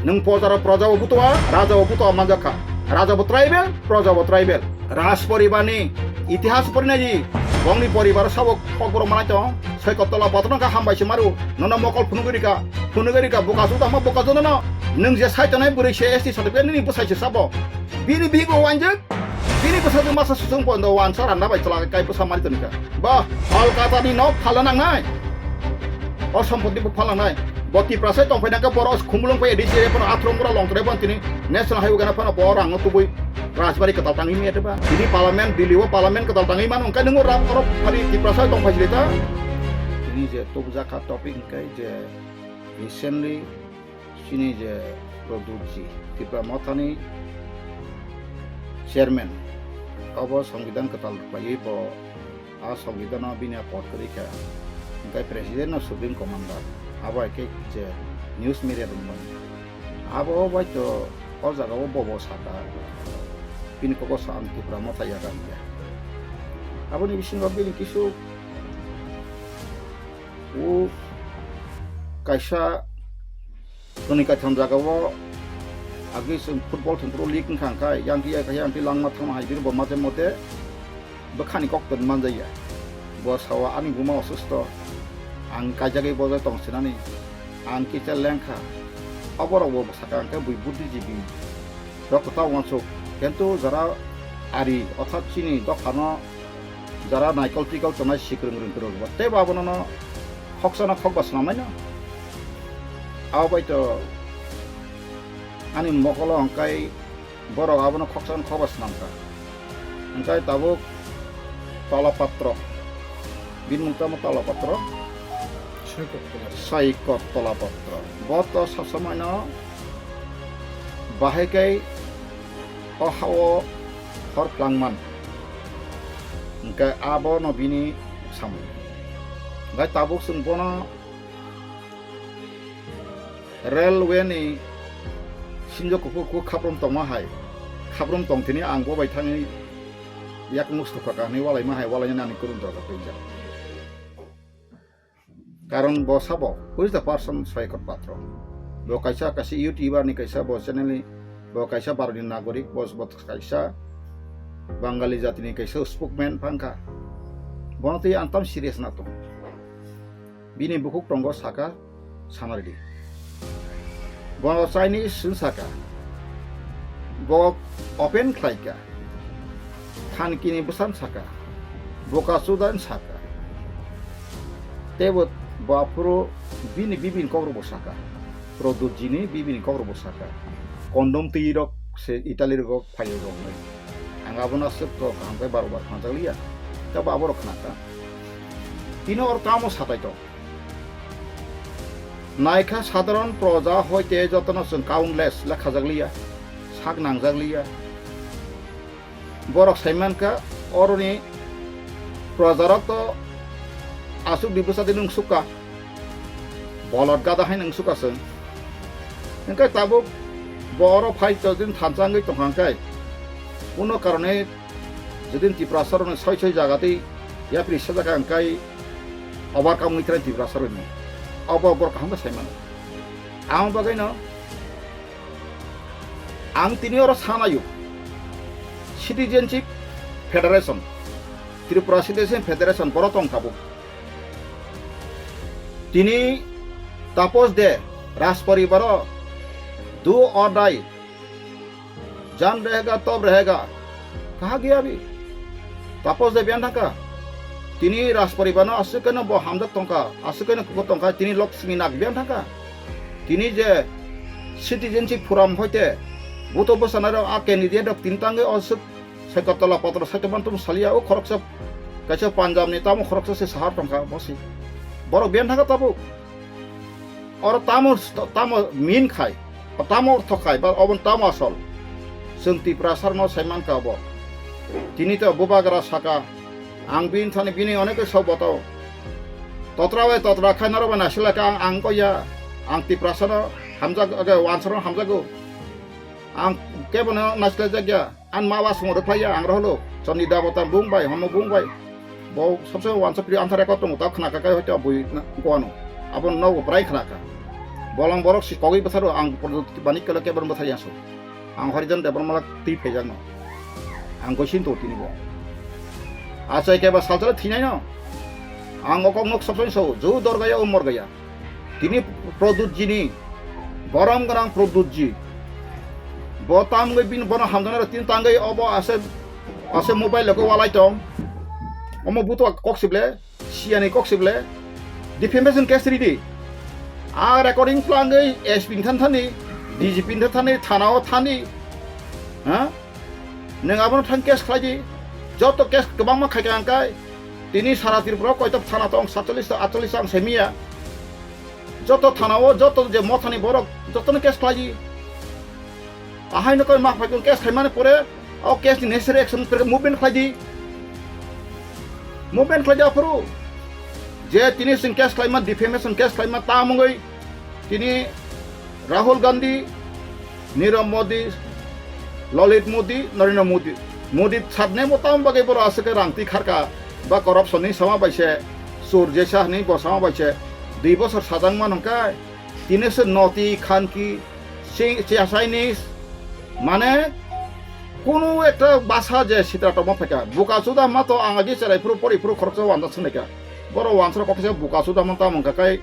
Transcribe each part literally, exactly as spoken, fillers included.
Nwng pojaro proja bo butua, raja bo butua manjak kha. Raja bo tribal, proja bo tribal. Raj poribar ni itihas porinai di. Bongni poribar sabo kokborok manai tong. Soi kottola patron ka hambai se maru. Nono mokol phunugwi rika, phunugwi rika, buka su tama buka jono no. Nwng je sai tongnai bwrwi se S T certificate nini bwsai se sabo. Bini bigo wanjak. Bini bwsajwk masa susung pondo wansa randa bai chwla kai bwsa mari tonika. Ba, Kolkata ni nok phala nangnai. O sompoti bo phala nangnai. Bo Tiprasa tong phaina khe borok khumulung phai D C A phano athrom bora long tre ban tini National Highway gana phano bo rang tubui Rajbari kwtal tangwi mete ba. Tini parliament, Delhi o parliament kwtal tangwi mano, hwnkhe nungo ram oro phari Tiprasa tong phai ta. Tini je tubujak kha topic hwnkhe je recently chini je Pradyut ji, Tipra Mothani chairman, obo Songbidan kwtal rwpaiwi bo a Songbidan no bini a pod kwrwi kha, hwnkhe president no supreme commander, abo hai khe je news media rok mano. Abo bai to o jaga o bobo saka, bini kok o sa ang Tipra Motha yagan ya. Aboni bisingo bini kisu o kaisa Toni kaitham jaga o agwi chwng football thwngphuru league wngkha, hwnkhe yang khe yang khe langma thangma hai bini bo mate mote bwkhani kok tong manjaya. Bo sao ani buma osusto, ang kaijagwi bojai tong sinani, ang kisa lengkha. Oborok bo sakha hwnkhe bui buddhijibi rok kwtal uansuk, kintu jara ari otha chini dophano jara naikol tikol tongnai sikrwng rwng kwrwng bo tei bo abono no khoksa no khokba swnamnai no. Abo bai to ani mokolo hwnkhe borok abono khoksa no khokba swnamkha. Hwnkhe tabuk Tola Patro, bini mung tamo Tola Patro, Saikot Tola Patro. Bo to sab somoi no bahai khe o ha-o hor phlangman, hwnkhe abono bini samung. Hwnkhe tabuk chwng bono railway ni sinjo kuphur kuphur khaprum tongma hai, khaprum tong thini ang bo bai thangwi yak mustu khaka hinwi walaima hai, walainani ani kwrwng dorkar khe wngjak. Karon bo sabo, who is the person Saikot Patro? Bo kaisa, kaisa YouTuber ni kaisa, bo channel ni, bo kaisa Bharat ni nagorik, bo, bo kaisa Bangali jati ni kaisa spokesman phangkha. Bono twi ang tam serious na tong. Bini bukhuk tongo saka, sana ridi. Bo Chinese swng saka. Bo open khlaika. Thankini bwsan saka. Boka chudan saka. Tebo bo aphuru bini bibini kokrok bo saka. Pradyut jini bibini kokrok bo saka. Kondom twi rok se Italy rok phaio rok nai. Ang abono aswk to kaham khe baro bar khnajak liya. Tebo aborok khnakha. Tini oro tamo satai to. Naikha sadharon proja hoite jotono chwng countless lekhajak liya, sak nangjak liya. Borok saimankha oroni projarok to aswk dibwsadi nungsukha, bolot gada hai nungsukha chwng. Hwnkhe tabuk bo oro phai to din thansa wngwi tongkha hwnkhe kuno karone jodi Tiprasarokni soi soi jagatwi yapri sajak ang kai overcome wngwi thrai Tiprasarokni. Obo borok kaham khe sai mano. Ang bagwino ang tini oro sanayo Citizenship Federation, Tripura Citizen Federation borok tong tabuk. Tini Tapos de Rajparibaro do or die. Jan rehega, tob rehega. Kaha gaya bhi? Tapos de biyan thangka. Tini Rajparibano aswk keno bo hamjak tongka, aswk keno kukur tongka, tini lok simi nak biyan thangka. Tini je citizenship forum hoite, buto bwsanairok a candidate rok tini tangwi aswk Saikottola patro saito mantum salia o khoroksa kaisa Punjab ni tamo khoroksa se sahar tongka bosi. Borok biyan thangka tabuk. Oro tamo, tamo min khai, tamo ortho khai, ba obon tamo asol. Chwng Tiprasarno sai mankha obo. Tini to bubagra saka, ang bini thani bini onek sok botao. Totra bai totra khai norok bai naisila kha ang, ang ko ya, ang Tiprasano hamjak, age wansarno hamjago. Ang kebono naisila jak ya. Ang ma ba song rwkhlai ya, ang roholo. Chondida bo ta bung bai, hono bung bai. Bo sabse wansa pri anthar record tongo, ta khna ka kai hoito bui na, ko ano. Abo no bo prai khna ka. Bolong borok si kogwi bwtharo, ang Pradyot Manik Koila kebeng bwthar yaso. Ang Harijan Debbarma twi phaijakno. Ang goisin to tini bo. Achai keba salsale thinai no. Ang okok nok sopsoni so, jo dorgaya o morgaya. Tini Pradyot jini, borom gwnang Pradyot ji. Bo tamgwi bin bono hamjaknai rok tini tangwi obo ase, ase mobile logo walai tong. Omo buto kok sible, siyani kok sible. Defamation case ridi. A recording plangwi S P ni than thani, D G P ni than thani, thana o thani. Ha? Nwng abono thang case khlai di. Joto case kwbangma khai kha hwnkhai. Tini sara Tripura o koito thana tong, satchollish ta, atchollish ta ang semiya. Joto thana o, joto je mothani borok, jotono case khlai di. Ahai no koi ma phai kong case khaimani pore, o case ni necessary action pore movement khlai di. Movement khlai di aphuru. Je tini sing case khlaima, defamation case khlaima, ta mungoi tini Rahul Gandhi, Nirav Modi, Lalit Modi, Narendra Modi. Modi satne mo tam bagwi boro aswk rang twi kharka ba corruption ni sama bai se, sur jesa hwnwi bo sama bai se, dui bosor sajang man hwnkhai, tini se noti khanki, si-, si-, Chinese, mane kunu ekta basa je sitra tongma phaikha, buka suda ma to ang agi cherai phuru pori phuru khoroksa wanda swnai kha. Boro wansra kokisa buka suda man tamo hwnka kai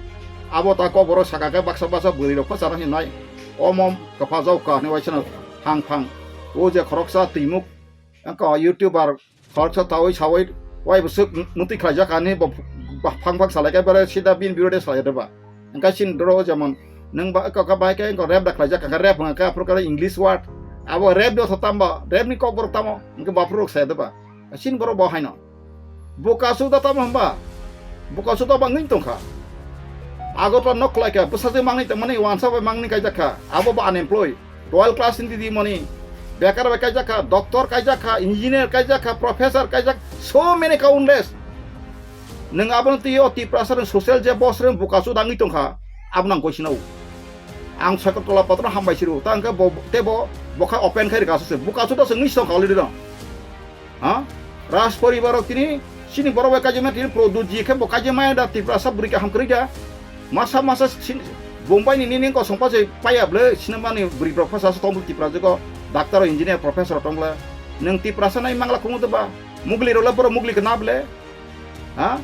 abo ta kok boro saka kai baksa baksa bwrwi rok phasara hinai. Omo kwpha jao ka hinwi waisano thang thang. O je khoroksa twimuk wngkha YouTuber khoroksa tawi sawi wai bwswk mutwi khlaijak ani bo phang phang salai kai bare sida bin birode salai ba. Hwnka sin doro jemon nwng ba ka bai kai ko rap da khlaijak ka rap hwnka aphuru ka English word. Abo rap do tamo rap ni kok boro tamo hwnka baphuru rok sai ba. Sin boro bo haino. Buka suda tamo hwnba? Buka suda bangwi tongkha. Agartala nok khlaikha, bwsajwi mangni tongmani wansa bai mangni kaijakha. Abo bo unemployed. Twelve class ni didi mani. Bekar bai kaijakha, doctor kaijakha, engineer kaijakha, professor kaijak, so many countless. Nwng abono twi o Tiprasa rwng social je boss rwng buka suda wngwi tongkha. Abo nang koisino. Ang Sagartala patro hambai siru. Ta hwnkhe bo, tebo, bokha open khai rwkha se. Buka suda se wngwi tongkha already no. Ha? Raj poribar rok tini, sini borok bai kaijima tini Pradyot ji khe bo kaijima da Tiprasa bwrwi kaham kwrwi da. Masa masa sin-, Bombay ni nini kosong pa se paya ble, sinamani bwrwi rok phasa se tong Tiprasa go, doctor, engineer, professor tong le. Nwng Tiprasa nai mangla kumu ba, mugli rok le borok mugli khe na ble. Ha?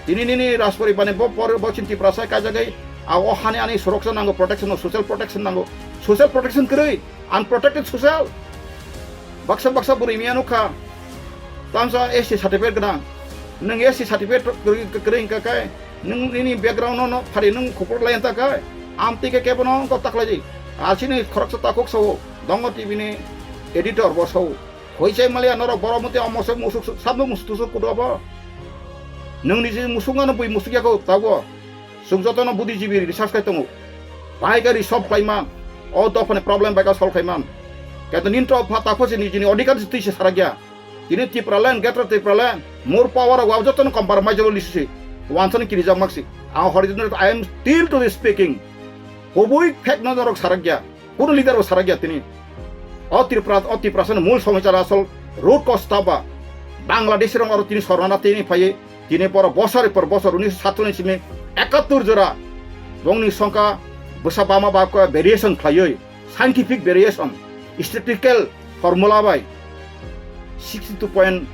Tini nini Raj poribar ni bo por-, bo chin Tiprasa kaijagwi, a o hani ani soroksa nango, protection no, social protection nango. Social protection kwrwi. Unprotected social. Baksa baksa bwrwi miya nukha. Tamsa S T certificate gwnang. Nwng S T certificate kwrwi, kwrwi hwnkha khe, nwng nini background no, no phari nwng khupur lai hwnta khe, amtwi khe kebo no wngkha taklai di. Asini khoroksa takhuk sao, Dongo T V ni editor bo sao. Hoichai maliya norok borok motwi omo se musuk, sabno musuk tusuk kudo bo. Nwng niji musuk ano bui musuk yako tago. Chwng jotono buddhijibi research khai tongo. Bai khe resolve khlai man. O dophani problem bai khe solve khai man. Kaitor nini to pha takho se nijini odhikar se twi se sarakya. Tini Tipraland, Greater Tipraland, more power o jotono compromise o lisi se. Wansani kirijak maksi. Ang Harijan, I am still today speaking. Kubui fact no norok sarakya. Kunu leader bo sarakya tini. O Tripura, o Tiprasa ni mul somosya asol root cause ta ba. Bangladesh rong aro tini sornana tini phai Tini boro bosor por bosor unisho satchollish simi ekattor jora bongni songkha bwsa bama ba khe variation khlaiwi, scientific variation, statistical formula bai sixty two point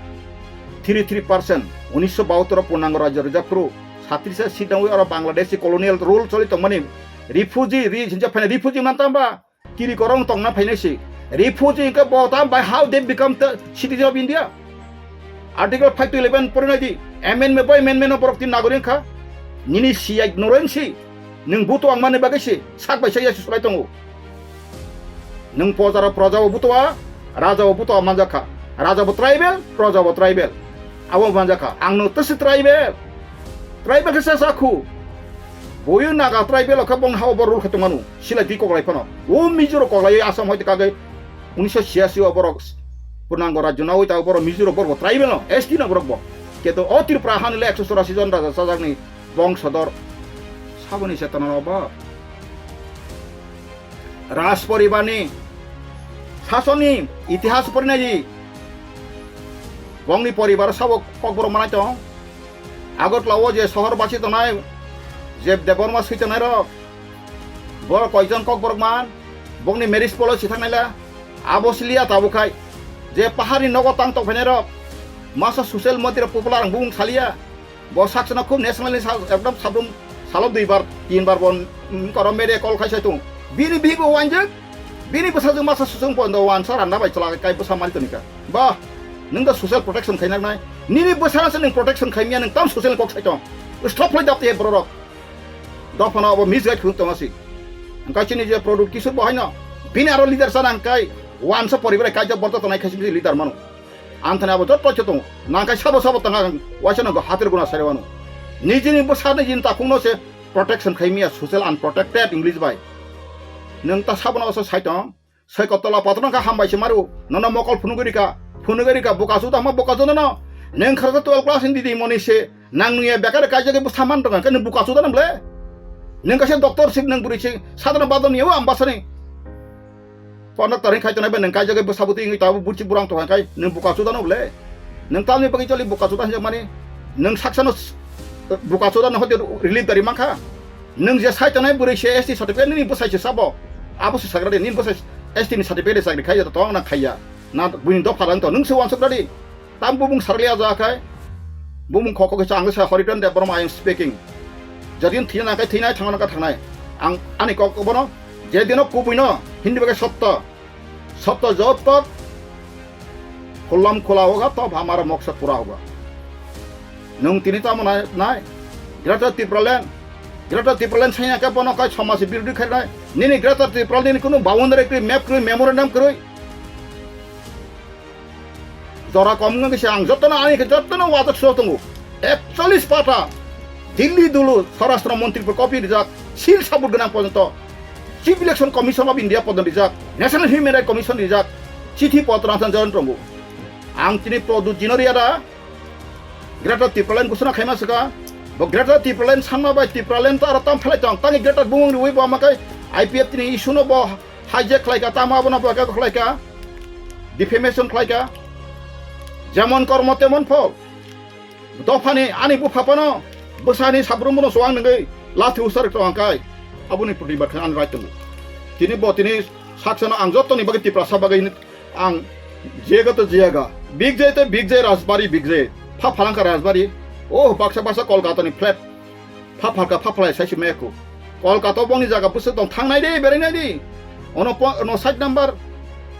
three three percent unisho bahattor o purnango rajyo rwjak phuru satris seat nangwi oro Bangladeshi colonial rule choli tongmani refugee ri hinjak phaina refugee man tamba. Kiri korong tongna phainai se. Refugee hwnkhe bo tam bai how they become the citizen of India? Article five to eleven porinai di. Amendment bai amendment no borok tin nagorik wngkha. Nini siyai noreng si. Nwng buto ang mani bagwi se. Sak bai sak ya se sulai tongo. Nwng pojaro proja o buto a, raja o buto a manjakha. Raja bo tribal, proja bo tribal. Abo manjakha. Ang no tasi tribal. Tribal khe sa sakhu. Boyo Naga tribal o khe bong ha obo rule khe tongmanu. Silai twi koklai phano. O Mizo rok koklai Assam hoite kagwi unisho chhiyasi o borok purnango rajyo nawi ta borok Mizo rok borok bo tribal no, S T no borok bo. Keto o Tripura hani le ekso chorasi jon raja chajakni bongsodor saboni chetona no bo. Raj poribarni sasonni itihas porinai di. Bongni poribar sabo kokborok manai tong. Agartala o je sohor basi tongnai, je Debbarma swi tongnai rok, Borok koijon kokborok man, bokni marriage policy thangnaila, abo siliya tabuk khai. Je paharni nogo tang tokphainairok, masa social media popular ang bumung saliya. Bo saksano khub national ni sal, ekdom sabrum salo duibar, tinbar bo, mm, koro media call khai sai tung. Bini bibo wanjak, bini bwsajwk masa susung pondo wansa randa bai chwla kai bwsa mali tonika. Bah, nwng da social protection khai naknai. Nini bwsano se nwng protection khai miya, nwng tam social kok sai tong. Stop lai dapte borok. Dophano abo misguide khuluk tongma si. Hwnkhe chini je product kisur bo haino. Bini aro leader sana hwnkhe wansa poribar kaijak borok tongnai khe chini leader mano. Anthani abo jotto khe tongo. Nangkhe sabo sabo tanga waisa nangkhe hatir guna sari wano. Nijini bwsa nijini takhukno se protection khai miya social unprotected English bai. Nwng ta sabono oso sai tong. Sai kotola patro nangkha hambai se maru. Nono mokol phunugwi rika. Phunugwi rika buka suda ma buka suda no. Nwng kharsa twelve class ni didi moni se. Nang nungya bekar kaijagwi bwsa man tong khe nwng buka suda nang ble. Nwng kaisa doctor sik nwng bwrwi sik sadana badon yaw ambasani. Conductor hin khai tonai ba nwng kaijagwi bwsa bwtwi wngwi tabuk burchi burang tong khai nwng buka suda no ble. Nwng tamni bagwi choli buka suda hinjak mani. Nwng saksano s-, buka suda no hoti relief dari mankha. Nwng je sai tonai bwrwi se S T certificate nini bwsai se sabo. Abo se sagra de nini bwsai S T ni certificate de chakri khai to tong na khaiya. Na buini dopha lang to nwng se wansuk radi. Tam bumung sarliya ja khai, bumung kok kok sa ang sa Horiton Debbarma I am speaking. Jadin thina nang khai thinai thangna ka thangnai. Ang ani kok bono, je dino kubui no, hindi bagai sotto. Sotto jab tak khulam khula hoga, tab hamara maksad pura hoga. Nwng tini tamo nai, nai. Greater Tipraland. Greater Tipraland sanya ka bono kai somaj birodhi khai nai. Nini Greater Tipraland ni kunu boundary kri, map kri, memorandum kri. Jora kom wngkha kisa ang jotono ani khe jotono wajak sujak tongo. Ekchollis pata Delhi dulu Swarashtra Montri por copy rijak, seal sabut gwnang porjonto Chief Election Commission of India porjonto rijak, National Human Rights Commission rijak, chithi potro ang jotono tongo. Ang tini Pradyut Jinoria da Greater Tipraland ghosona khaima swkha. Bo Greater Tipraland sanma bai Tipraland to aro tam phelai tong. Tani Greater bumung riwi bo amakai I P F T ni issue no bo hijack khlaika, tamo abono bo khlaika, defamation khlaika, jemon kormo temon phol. Dophani ani bupha phano bwsani sabrumbono chuwang nungwi lathi usar tongkha kai. Aboni protibad khe ani right tongo. Tini bo tini saksano ang jottoni bagwi Tiprasa bagwi ang jega to jega. Big J te Big J Rajbari Big J. Pha phalangkha Rajbari. Oh, baksa baksa Kolkata ni flat. Pha phalka pha phalai sai se maya kho. Kolkata bongni jaga bwswk tong thangnai de, berainai de. Ono po-, ono side number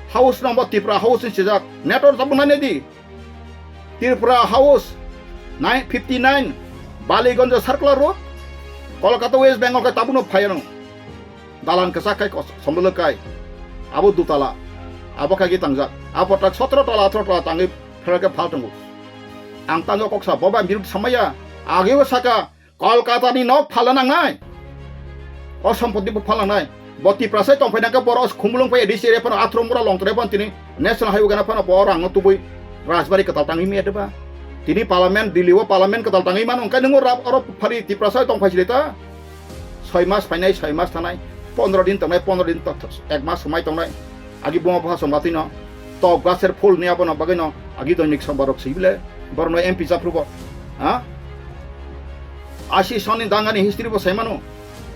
house number Tipra house ni sijak. Network tabuk nai nai di. Tripura House nine fifty nine, Baliganj Circular Road, Kolkata, West Bengal khe tabukno phaiano. Dalan kwchak khai kos-, sombolok kai. Abo dutala. Abo khai khe tangjak. Abo tak sotro tala, atro tala tangwi pherake phal tongo. Ang tangwi kok sa, boba biruk samaya. Ageo saka, Kolkata ni nok phalna nangnai. O sompoti bo phalna nangnai. Bo Tiprasa tongphai nangkhe borok khumulwng phai A D C area phano athro mura long tore phano tini national highway gana phano bo rang no tubui Rajbari kwtal tangwi miya deba. Tini parliament, Delhi o parliament kwtal tangwi mano, hwnkhe nwngo rap oro phari Tiprasa tongphai sile ta. Soi mas phainai, soi mas thanai, pondro din tongnai, pondro din to-, ek mas swmai tongnai. Agi buma bupha song batwi no tok gaser phul ni abono bagwi no agi doinik song borok sibile borok no M P japhrubo. Ha? Asi soni dangani history bo sai mano.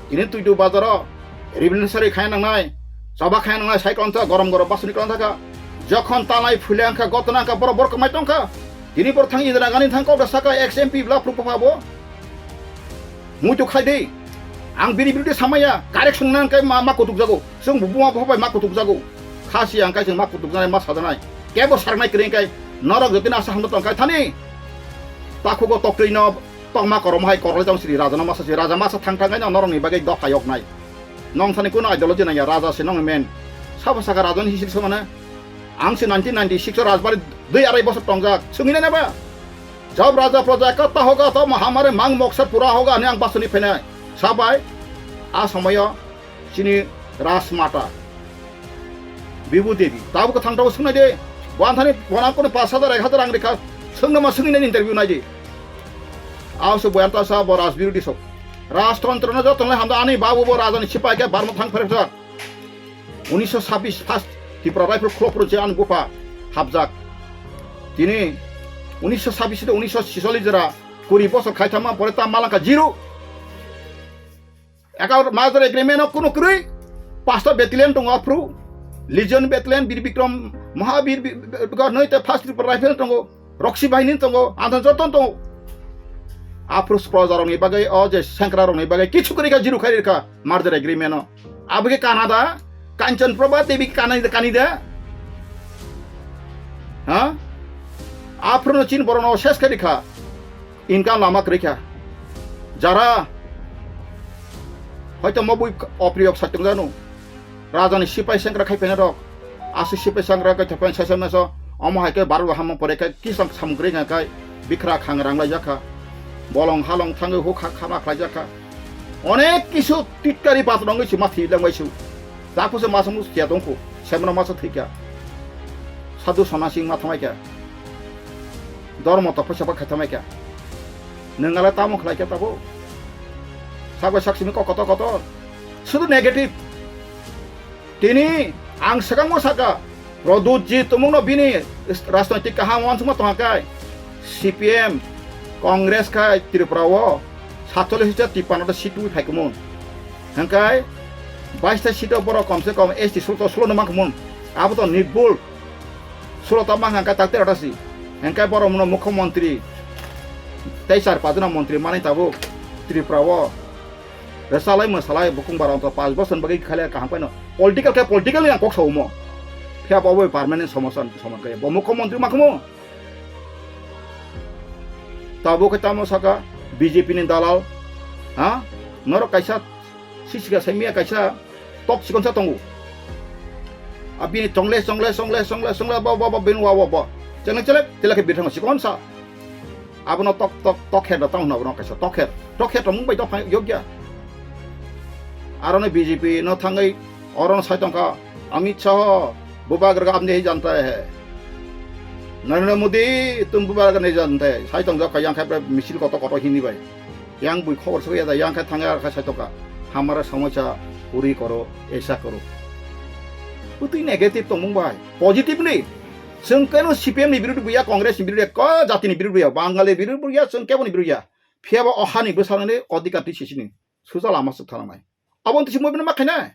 Ini tuitu bazaro revolutionary khai nangnai, choba khai nangnai, sai klangtha, gorom gorom basuni klangtha kha. Jokhon talai phule angkha, gotona angkha, borok borok kwmai tongkha. Tini borok thang Indira Gandhi thang kok da saka ex M P bla phru bupha bo. Muitu khai di. Ang bini birude samaya, correction nang kai ma, ma kutuk jago. Chwng buma bupha bai ma kutuk jago. Khasi ang kai chwng ma kutuk janai, ma sajanai. Kebo sarnai kwrwi kai norok jotoni asa hamno tong kai thani. Takhugo toktwi no tongma korom hai koroi tong sri raja no masa si raja masa thang thang kai no norok ni bagwi dopha yok nai. Nong thani kuno ideology nang ya, raja se nong men. Sabo saka raja ni history samana. Ang se nineteen ninety-six o Rajbari dui arai bosor tongjak. Sungina neba? Jab raja praja ekta hoga, to mahamare mang moksa pura hoga, ani ang basuni phenai. Sabai, a somoyo chini Rajmata Bibu Devi. Tabu kwthang tabu sungnai de. Bo anthani bonang kono pash hajar, ek hajar ang rikha. Sungna ma sungina interview nai de. Aw se boyan ta sa bo Rajbirudi sok. Rajtantro no joto nai hamda ani babu bo raja ni sipai ke barma thang pherek jak. Unisho sabis first Tipra Rifle khulok phuru je ani bupha hapjak. Tini unisho sabis de unisho sisolis jora kuri bosor khai thangma pore ta malangkha zero. Eka merger agreement o kunu kwrwi pasta battalion tongo aphru, Legion battalion, Bir Bikram, Mahabir, bi-, bi-, bi-, noi te first Tripura Rifle tongo, Roksi Bahini tongo, anthon joton tongo. Aphru proja rokni bagwi, o je sengkra rokni bagwi kichu kwrwi kha, jiru khai rikha merger agreement o. Abo khe Canada, Kanchan Prabha Devi khe Canada, Canada. Ha? Aphruno chin borokno ses khe rikha. Income lama kwrwi kha. Jara hoito mo bui opriyok satung janu. Rajani sipai sengkra khai phaina rok. Asu sipai sengkra khai thapai sesa meso. Omo hai khe Bharat bo hamma pore khe kisam samung kwrwi kha khai bikra khang rang lai jakha. Bolong halong thangwi huk ha khama khlai jakha. Onek kisu titkari patwrwngwi se ma thwi langbai su. Japhuse masa musu thwiya tongkhu, semra masa thwikha. Sadhu sonnasing ma thangbaikha. Dormo tophosa ba khaithamaikha. Nwng ale tamo khlaikha tabo? Sakbai sak simi kok kotor kotor. Sudu negative. Tini ang swkangbo saka, Pradyutji tumungno bini rajnoitik kaham wansukma tongkha kai, C P M, Congress khai Tripura o satchollish hajar tippanno ta seat twi phai kumun. Hingkai bais ta seat o borok kom se kom S T sulo to sulo no man kumun. Abo to nirbul sulo ta man hingkai tak tero ta si. Hingkai borok muno mukhyamantri tei char pajna mantri manwi tabuk Tripura o. Rwchalai mwsalai bukung bara ongkha panch bosor bagwi khailai kaham khaino. Political khe political yang kok saumo. Phiya bo bai permanent somosa somosa khe bo mukhyamantri ma khumo. Tabuk khe tamo saka B J P ni dalal. Ha? Norok kaisa sisika saimia kaisa tok chikonsa tongo. Abini chongle chongle chongle chongle chongle bo bo bo bin wa bo bo. Chengle chelek chelek khe bithang chikonsa. Abono tok tok tok kher da tamo abono kaisa tok kher. Tok kher tongmung bai tok phai yokya. Aroni B J P no thangwi orono sai tongkha Amit Shah, bubagra ka apni hi janta hai. Narendra Modi, tum bubagra nahi janta hai. Sai tongjak kha yang khai prai misil koto koto hini bai. Yang bui khobor sokya da yang khai thangya khai sai tongkha. Hamara samosa puri koro, aisa koro. Utui negative tongmung bai. Positive ni. Chwng keno C P M ni birodhi buya, Congress ni birodhi buya, ko jati ni birodhi buya, Bangali birodhi buya, chwng kebo ni birodhi buya. Phiya bo o hani bwsarokni odhikar twi sisini suja lama swk thangnai. Abo twi simo bini ma khainai.